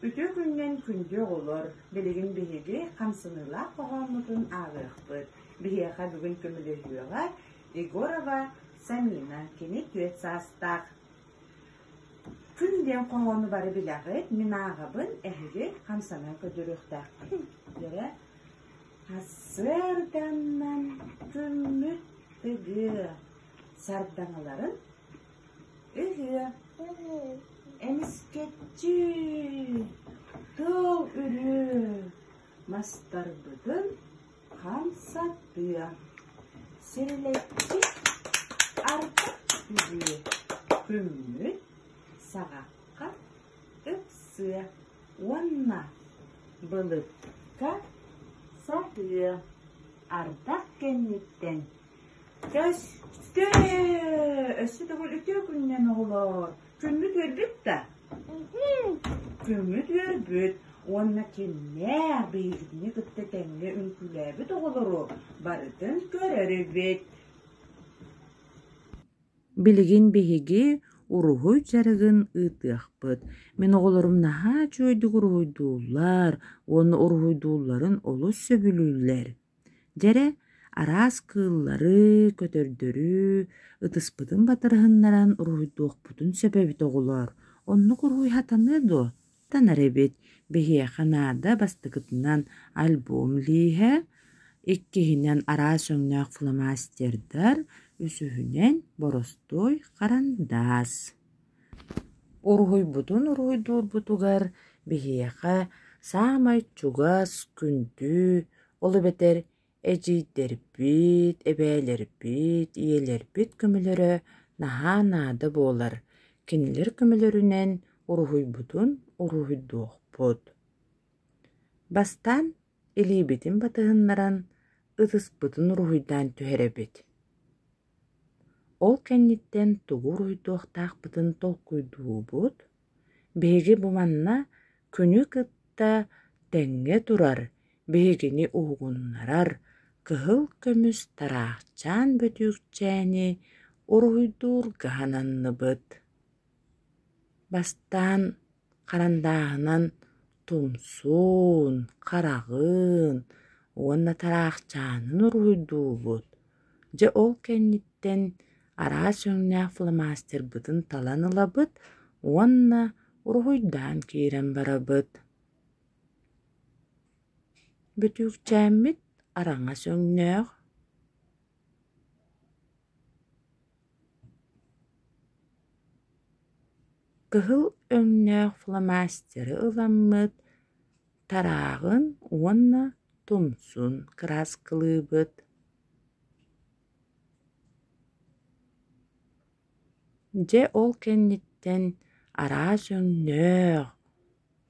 Үтүө күнүнэн күндү оҕолор! Билигин биһиги хамсаныылаах хоһооммутун ааҕыахпыт. Биһиэхэ бүгүн көмөлөһүөҕэ Егорова Самина, кини түөрт саастаах. Күн диэн хоһоону бары билэҕит, мин ааҕабын, эһиги хамсанан көрдөрүөхтээххит. Дьэрэ Сарсыарданнан күммүт тыгыа, сардаҥаларын Үһүө, эмискэччи тыл үрүө, мастарбытын хамсатыа, сирилэччи ардах түһүө, күммүт саҕахха ыпсыа уонна былыкка саһыа, ардах кэнниттэн Көстө! Өссө төгүл үтүө күнүнэн оҕолоор! Күммүт үөрбүт да? Күммүт үөрбүт уонна кимнээх биһигини кытта тэҥҥэ үҥкүүлээбит оҕолору барытын көрөр эбит. Билигин биһиги уруһуй дьарыгын ыытыахпыт. Мин оҕолорум наһаа үчүгэйдик уруһуйдууллар уонна уруһуйдуулларын олус сөбүлүүллэр. Дьэрэ, араас кыыллары, көтөрдөрү ытыспытын батарыһыннаран уруһуйдуохпутун сөп эбит оҕолоор, оннук уруһуй сатаныа дуо? Танар эбит, биһиэхэ наада бастакытынан альбом лииһэ, иккиһинэн араас өҥнөөх фломастердар, үсүһүнэн боростуой харандаас. Уруһуйбутун уруһуйдуурбутугар биһиэхэ саамай чугас, күндү, ол эбэтэр эдьиийдэрбит, эбээлэрбит, ийэлэрбит көмөлөрө наһаа наада буолар. Кинилэр көмөлөрүнэн уруһуйбутун уруһуйдуохпут. Бастаан илиибитин батыһыннаран ытыспытын уруһуйдаан түһэрэбит. Ол кэнниттэн тугу уруһуйдуохтаахпытын толкуйдуубут. Биһиги бу манна күнү кытта тэҥҥэ турар, биһигини уһугуннарар кыһыл көмүс тараахчаан бөтүүкчээни уруһуйдуурга сананныбыт. Бастаан харандааһынан тумсун, хараҕын уонна тараахчаанын уруһуйдуубут. Дьэ ол кэнниттэн араас өҥнөөх фломастербытын талан ылабыт уонна уруһуйдаан киирэн барабыт. Бөтүүкчээммит араҥас өҥнөөх Кыһыл өҥнөөх фломастеры ыламмыт, тарааҕын уонна тумсун кырааскалыыбыт. Дьэ ол кэнниттэн араас өҥнөөх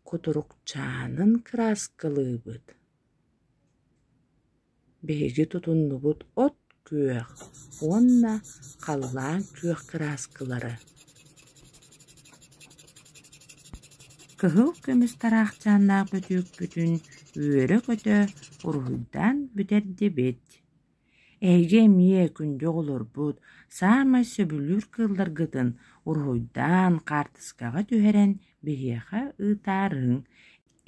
кутурукчаанын кырааскалыыбыт. Биһиги тутуннубут от күөх уонна халлаан күөх кырааскалары. Кыһыл көмүс тараахчааннаах бөтүүкпүтүн үөрэ-көтө уруһуйдаан бүтэрдибит. Эһиги эмиэ күндү оҕолорбут саамай сөбүлүүр кыылларгытын уруһуйдаан хаартыскаҕа түһэрэн биһиэхэ ыытаарыҥ.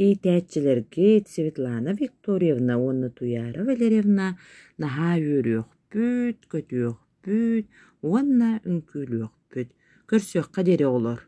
Иитээччилэргит Светлана Викторьевна уонна Туяра Валерьевна наһаа үөрүөхпүт, көтүөхпүт уонна үҥкүүлүөхпүт. Көрсүөххэ диэри оҕолор.